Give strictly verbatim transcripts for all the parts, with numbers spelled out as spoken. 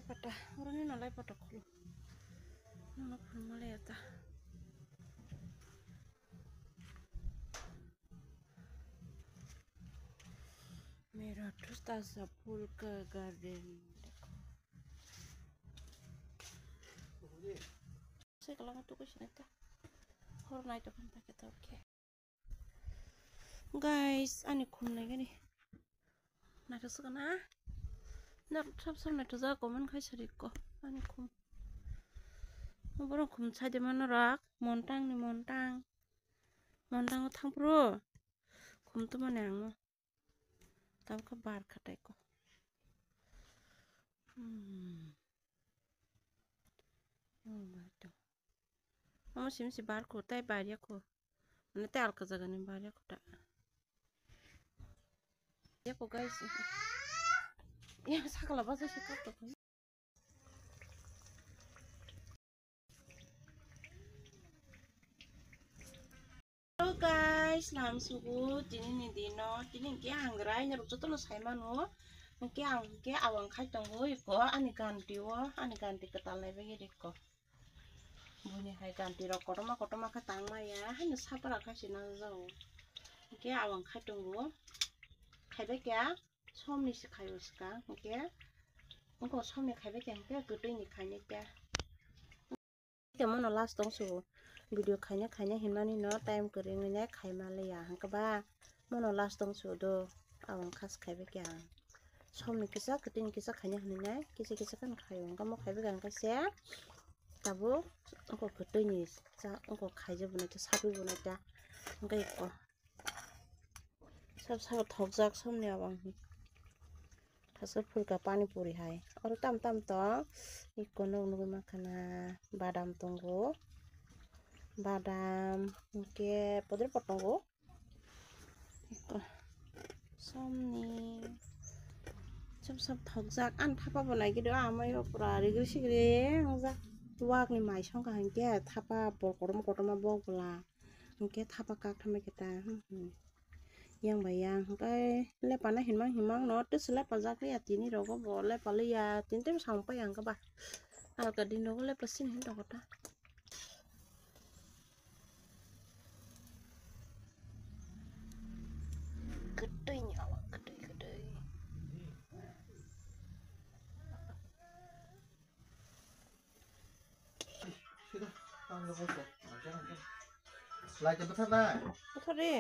Pata, oroni nolai pata khulu. Nono phunuma le ta. Mera tu taza phul ka garden. Sai kalang tu ko sini ta. Hor nai to kan pakai ta, oke. Guys, ani khum nai gani. Naithok saka na? Nok sab sab naithok jaga comment khai sari ko. Ani khum. Borok khum sai de mano rak. Montang ni montang. Montang o thang pro. Khum to mane ang. Tam kha bar khatai ko. Hmm. Oh, bar to. Omo simi si bar ko, tai bar ya ko. Mane tai alka jaga ni bar ya ko ta. Ya ko guys. Ya sakala baja si kap to. Hello guys, nam sugu tini ni dino, tini hingke ang rai norok jotono sai mano, hingke ang hingke awang khai tongo iko ani ganti o, ani ganti kwtal nai bagwi rikko. Buini hai ganti rok kotorma kotorma khe tang maya, haino sapra khai se nang jago. Hingke awang khai tongo, khai bai kya. Somni se khaio swkang, hwnkhe wngkha somni khaibai khe hwnkhe kwtwini khainai khe. Hwnkhe mono last tong su video khaina khaina hinmani no time kwrwi wngwi nai khaima liya, hwnkhe ba mono last tong su do, aboni khas khaibai khe ang somni kisa kwtwini kisa khaina hinwi nai kisa kisa khe khaio, hwnkhe omo khaibai khe ang khe se tabuk wngkha kwtwini cha wngkha khaijak bo nai khe saphi bo nai khe hwnkhe. Sab sabo thokjak somni abang hi. Thasa phulka pani puri hai. Oro tam tam tong. Ikko nog nugui mankha na badam tongo. Badam hwnkhe podre po tongo. Ikko somni. Sab sab thokjak. An thapa bo nai gido amai o pura rigri sigri wngjak. Wak ni mai songkha hwnkhe thapa bol kotorma kotorma bok bwla. Hwnkhe thapa kak thambai khe ta, hmm, hmm. Yang bai yang, hwnkhe lepana hinmang hinmang no, tei se lepajak ya tini rogo bo, lepaliya, tini tei samung pai ang khe ba. Alka din rogo lepa sini hin rogo ta. Kwtwi ni awa, kwtwi, kwtwi. Lai ke bwtharnai. Bwthar di.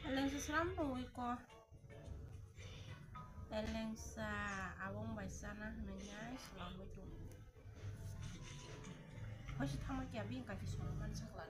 Elengsa sram pungwi ko. Elengsa abong bai sana hwnwi nai swlamwi tongo. Hoisi thangma kya bini kaki songmani sakla.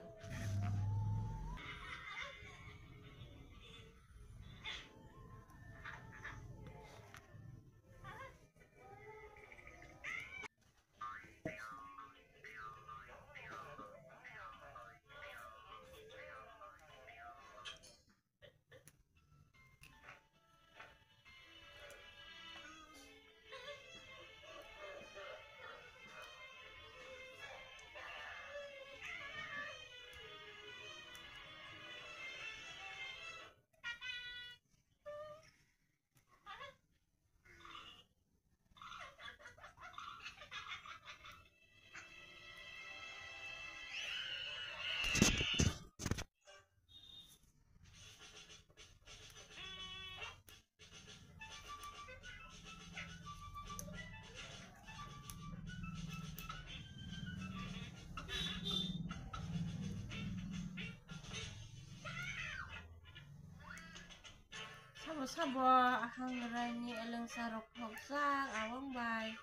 Sabo sabo hangrai ni elengsa rok thokjak abong bai.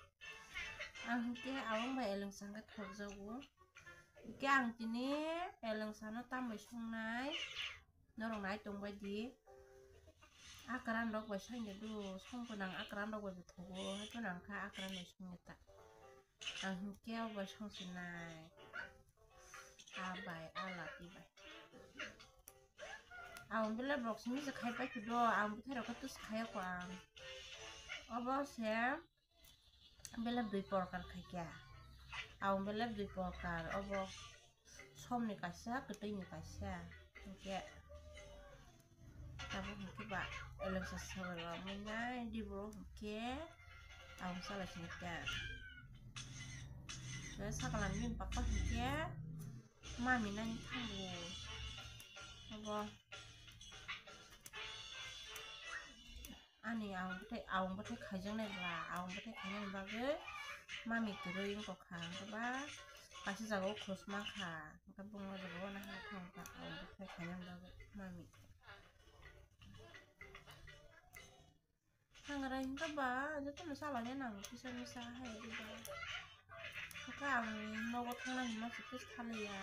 Ang hwnkhe abong bai elengsa hwnkhe thokjago. Hwnkhe ang tini elengsa no tambai songnai. Norok nai tongbai di. Akran rok bai songya do, song gwnang akran rok bai bo thogo, hai phano ang kha akran bai songya ta. Ang hinkhe o bai songsinai. A bai, a lati bai. Ang belai borok simi se khai pai khe do, ang bwthai rok khe tus khai kho ang. Obo se belai dui porkar khai khe. Ang belai dui porkar, obo somni kaisa, kwtwini kaisa. Hinkhe tabuk hinkhe ba elengsa sabai rok mwnai di borok hinkhe ang salai sini khe. Tei sakala bini bapa hinkhe mami nani thango. Abo ani ang bwthai, ang bwthai khaijaknai bwla, ang bwthai khainani bagwi mami kwrwi wngkha, hwnkhe ba kaisa jagao khoroksa mankha, hwnkhe bongni jagao nahar thangkha ang bwthai khainani bagwi mami. Thangrai hwnkhe ba jotono chalani nango kisa misa hai rwba. Hwnkhe ang nogo thangnani masa khe saliya.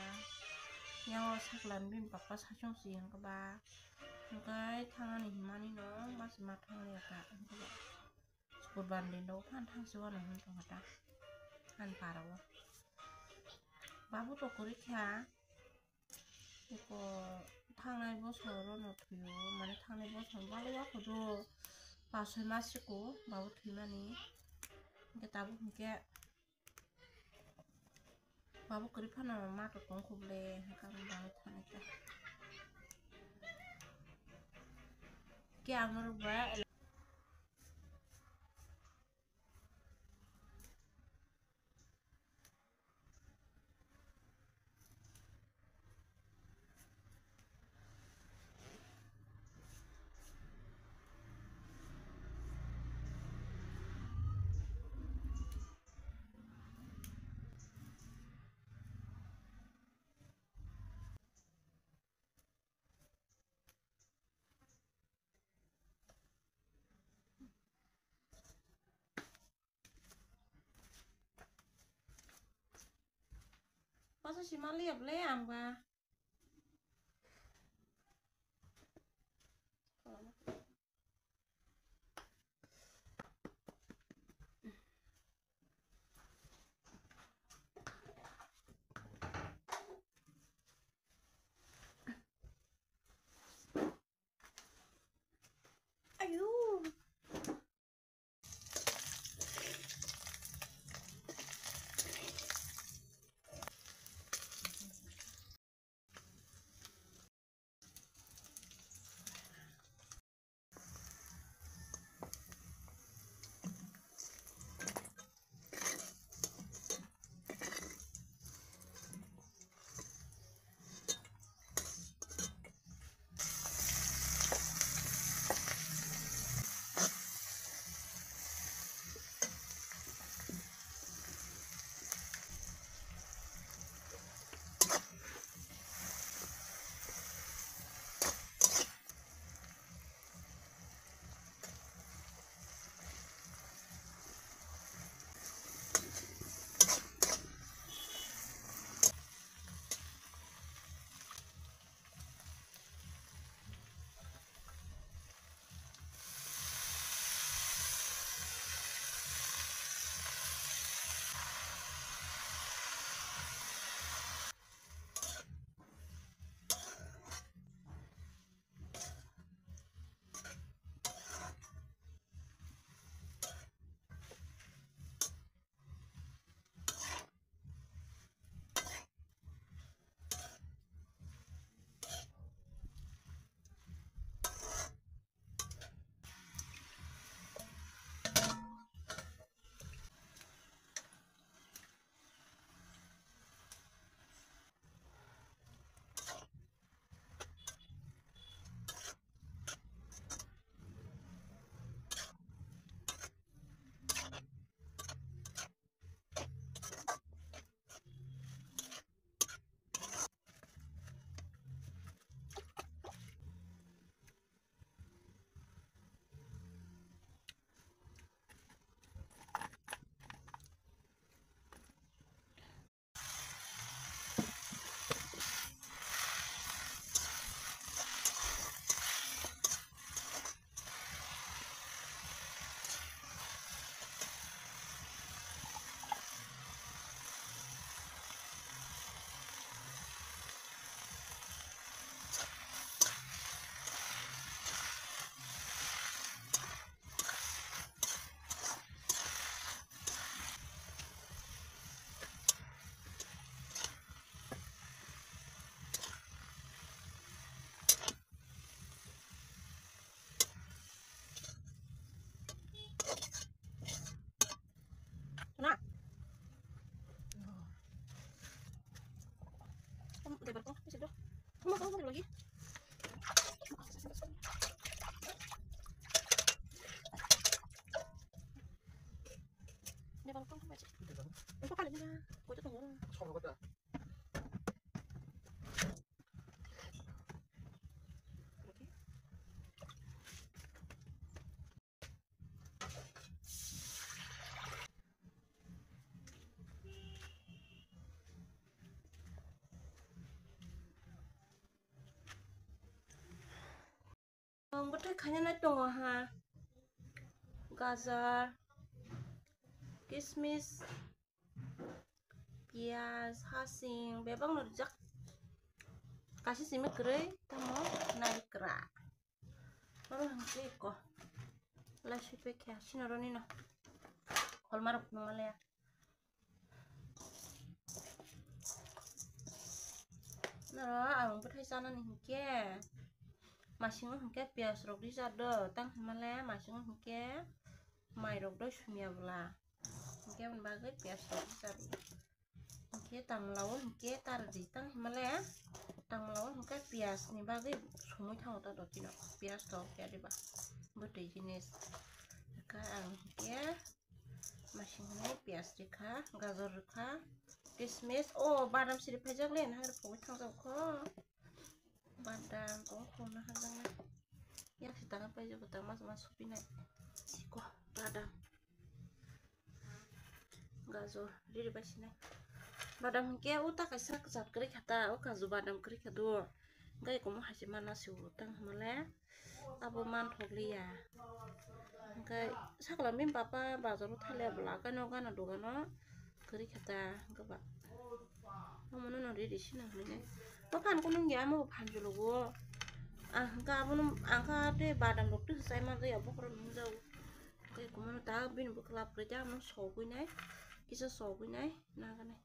Yang o saklan bini papa sachung si hwnkhe ba. Hwnkhe thangnani hwnmani no masa ma thangliya ta hwnkhe ba. Sukudbar din do phan thangsi wano hwn tongkha ta. Ani para o. Babu to kwrwi kha. Eko thangnai bosorono thwio, mane thangnai bosor balo wakho do pas soi mas siko babu thwimani. Hwnkhe tabuk hwnkhe babu kwrwi phano ma to tong kho bwle, hwnkhe ang babu thangnai ta. Khe ang norok ba Masa si mali ya ble ang ba. Ayo. Ang bwtwi khaina nai tongo ha. Gajar, kismis, piyaj, hasing, bebak no rijak. Kaisa simi kwrwi, tamo nai kra. Oro hwnkhe eko. Lai sui pekhe, sino roni no. Kolmarok nung male. Noro ang bwthai chanani hinkhe, masingo hinkhe piyaj rok rijak do, tang hinmale masingo hinkhe mai rok doi sumya bwla, hinkhe aboni bagwi piyaj rok rijak. Hinkhe tangmala o hinkhe ta rwdi, tang hinmale tangmala o hinkhe piyaj ni bagwi sumui thango ta dotino, piyaj rok ya diba bwtwi jinis. Hinkhe ang hinkhe Masing hinwi piyaj rikha, gajor rikha, kismis. O badam siri phaijak le, nahar pogwi thangjak kho. Badam tong khorna hajak nai. Yak si tanga paijak, tang mas mas supinai. Siko badam. Gajor riri bai sinai. Badam hinkhe o ta kaisa kwchak kwrwi kha ta, o kaju badam kwrwi kha do. Gai komo hai se mana se o tang hwnle. Abo manthok liya. Hwnkhe sakla bini papa bazaro thaliya bwla, khe nogo gana dogano kwrwi kha ta, hwnkhe ba omono no riri sina hwnwi nai. Bo phan khe nungya, amo bo phan jologo. Ang hwnkhe abono, ang khe tei badam rok tei chai manjak ya, bokhorok nungjago. Hwnkhe kumano ta bini bwkla kwrwi ta, amo sogwi nai, kisa sogwi nai, naganai.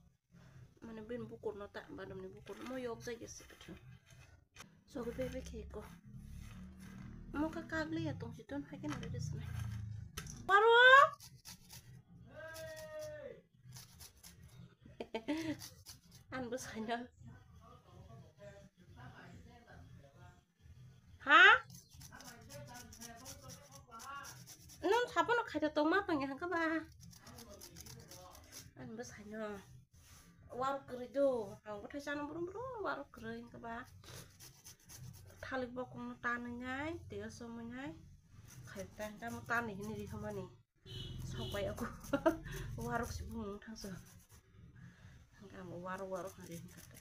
Mane bini bukurno ta, badamni bukurno mo yok jai gese. Sogo bebe khe ko. Mo kha kagli ya tong si ton hai khe nare de sene. Paro. An bo saino. Ha? Nung sabono khaida tongma tongya hwnkhe ba? Ani bwsaino warok kwrwi do, ang bwthai chana brum brum warok kwrwi hwnkhe ba? Thalik bokongno tanwi nai, tei somwi nai. Khaida hwnkhe amo tanwi hwnwi rihormani. Sokbai aku. Warok si bumung thangsa. Hwnkhe amo warok warok hwnwi hwnkhe.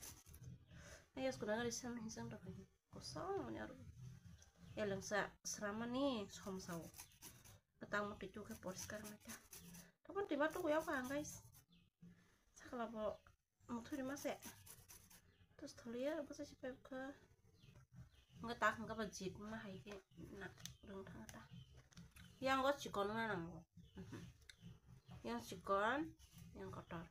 Ayas kuna gari sem hinsang rok. Kosong mani aro elengsa sramani somsao. Kwtang motwi tukhe poriskar wngkha. Tobon twima tukuya wngkha ang guys. Sakla bo muthuri mase. Tus tholiya bwsa sipai wngkha. Wngkha tak wngkha ba jik ma hai khe na rwng thangkha ta. Yang o chikon ma nango. Yang chikon, yang kotor.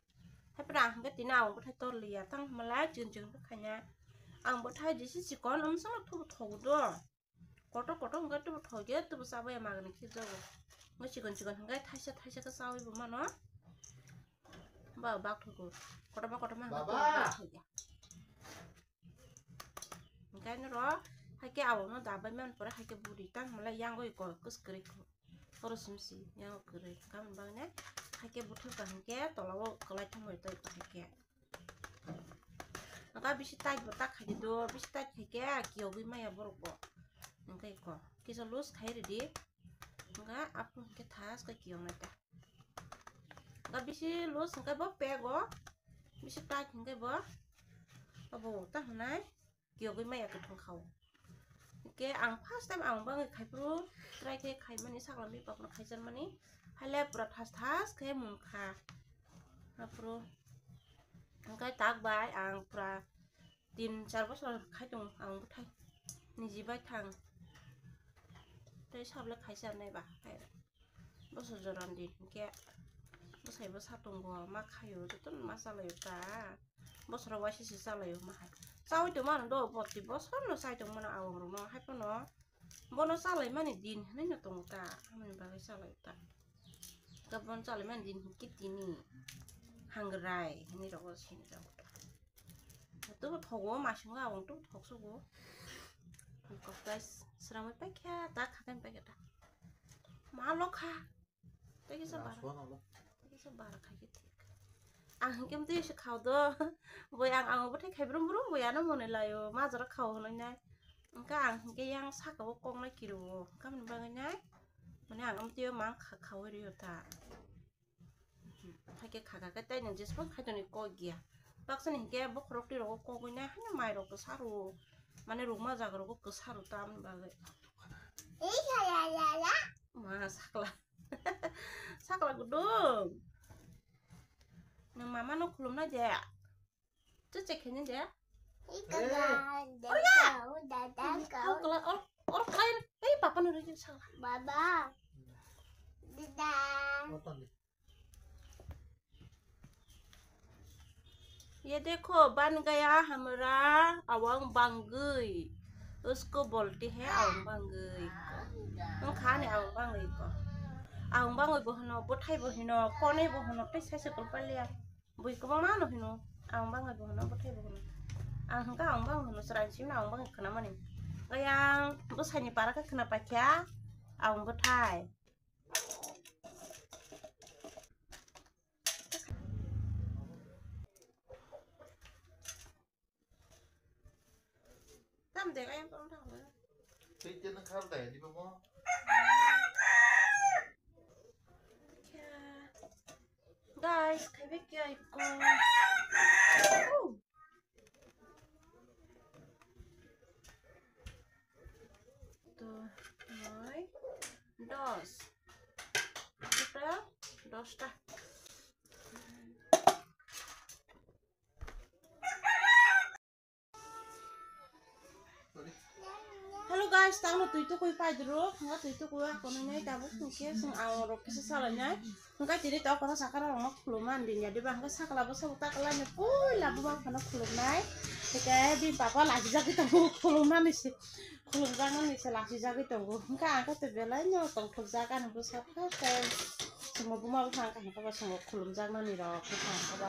Hai pura ang hwnkhe tini ang bwthai tor liya, tang hwmala chikon chikon khe khaina. Ang bwthai jisi chikon, wng sano thubu thogo do. Kotor kotor hwnkhe tubu thokya, tubu chabaya magani khijago. Wng chikon chikon hwnkhe thaisa thaisa khe chawi bo mano. Ba bak thogo. Kotorma kotorma hwnkhe Baba! Tubu thokya. Hwnkhe noro haikhe abono dabai man pore haikhe buri tang hwmala yango iko kwskwrwi. Oro simsi yang kwrwi kamni bagwi nai. Haikhe buthuk kaham khe tolao kwlai thangbai tei haikhe. Aka bisi tight bo tak khai di do, bisi tight khai khe kiyogwi maya borok bo. Hwnkhe ko kisa loose khai ridi. Hwnkhe aphuru hwnkhe thas khe kiyok nai ta. Aka bisi loose hwnkhe bo pego, bisi tight hwnkhe bo abo ta hwnai. Kiyogwi maya kwthwng khao. Hwnkhe ang first time ang bangwi khaiphuru try khe khaimani sakla mi bakno khaijakmani. Haile pura thas thas khe mungkha. Aphuru hwnkhe tak bai ang pura tin char bosor khai tongo ang bwthai. Niji bai thang. Tei sabole khaisa nai ba. Bosor jorani din hwnkhe bwsai bwsa tongo, ma khaio, jotono ma chalaio ta. Bosoro waisa se chalaio ma hai. Chaui tongmani do, boti bosorno chai tongmani awang rokno, hai phano bono chalaimani din hinwi no tongo ta, aboni bagwi chalaio ta. Hwnkhe bono chalaimani din hwnkhe tini hangrai hinwi rogo sini jago ta. Tubo thogo, masingo awang tubo thok sugo. Kok guys, sramwi paikha, ta khakai paikha ta. Ma lokha. Tei kisa bara. Tei Bar khai khe thik. Ang hinkhe mtwi se khao do. Boi ang, ang bwthai khai brum brum boi ano mone laio. Majra khao hwnwi nai. Hinkhe ang hinkhe yang saka o kok nai kiro. Hinkhe aboni bagwi nai. Mane ang mtwi o mang kha, khaui rio ta. Haikhe khaka khe tei nang jesphang khai toni kok ya. Baksa ni hinkhe bokhorok twi rogo kogwi nai. Haino mai rok kwsa ro. Mane rukma jaga rogo kwsa ro ta aboni bagwi. Ma sakla. Sakla gudung. Nang mama no khulumna je. Chuche khene je. Iko da, da, kau, da, da, kau. Hau kala, or, or kala, ei papa no rigi sakla. Baba. Dada. ये देखो, बन गया हमारा awang bangwi. Usko bolte hai awang bangwi. Wngkha ani awang bangwi ko. Awang bangwi bo hino, bwthai bo hino, konwi bo hino, tei sai se kolpaliya. Bui kwbangma no hino, awang bangwi bo hino, bwthai bo hino. Ang hwnkha awang bangwi hino, chwrai simi awang bangwi khwnamani. Ayang bwsaini para khe khwna paikha, awang bwthai. Tam dek ayang tong thang le. Tei tei nang khar dai di babo. Guys, khai bek kya ikko. Duh, noi, dos. Total dosta. Hello guys, tamo twi tukui paidruk, nga twi tukui ako nai tabuk hwnkhe chwng ang rok kisa salai nai. Hwnkhe tini tok kono sakha rok no khulumani din ya diba, hwnkhe sakla bwswk takla ni puila buma phano khulumnai. Hwnkhe bini papa lachijagwi tongo, khulumnani se, khulumjaknani se lachijagwi tongo. Hwnkhe ang khe belai no tongthokjak ani bwsa first time. Chwngno buma bupha hwnkhe hwnkhe bo chwngno khulumjaknani rok bupha hwnkhe bo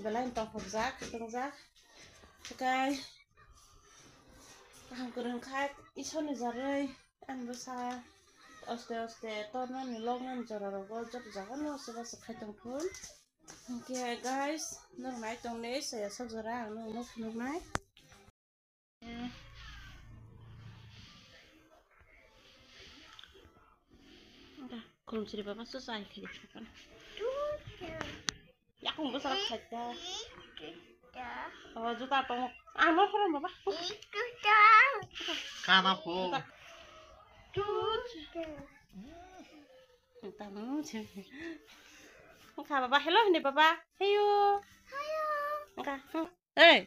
belai no tongthokjak, tongjak. Hwnkhe kaham kwrwng kha Isorni jarwi ani bwsa aste aste tornani loknani jora rogo joto jaga no se bwswk khai tongthun. Hwnkhe guys, norok nai tongni saya sok jora ang nokno phunuknai. Khulumsiri baba se chai khai di. Yakung bwsarok khaita. Oh, juta tongo. Ang no khoro baba. Kana po. Juta. Tut. Tamo se. Kha baba, hello hindi baba. Heyo. Kha. Hey.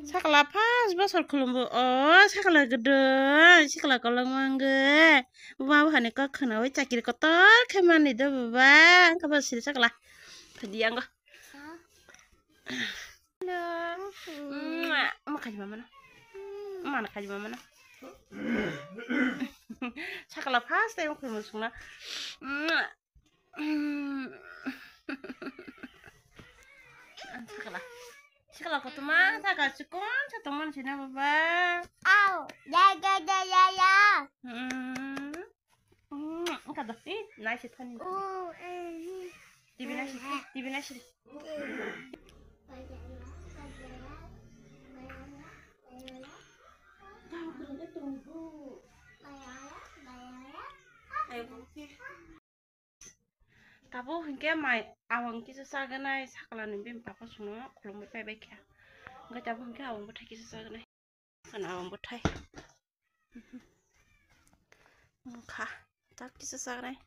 Sakla first bosor khulumbo, o sakla gede, sakla kolong mangge. Buma buhani kok khwnawi chakiri kotor khe mani do baba. Angkhe bo siri sakla. Phadi ango. Hello. Mwah. Ama khaji mama na. Ama na khaji mama na. Sakla first time khulumbo sungna. Mwah. Sikla. Sikla kotorma saka chikon sa tongmani sina baba. Au. Ya, ya, ya, ya, ya. Hmm. Hmm, engka dah. Ih, nice thani. Oh, eh. T V nice, T V nice. Ayo, oke. Tabuk hinkhe mai awang kisa chaganai, sakla ni bini papa songno khulumui paibai kha. Hinkhe tabuk hinkhe awang bwthai kisa chaganai. Khana awang bwthai. Wngkha. Tak kisa chaganai.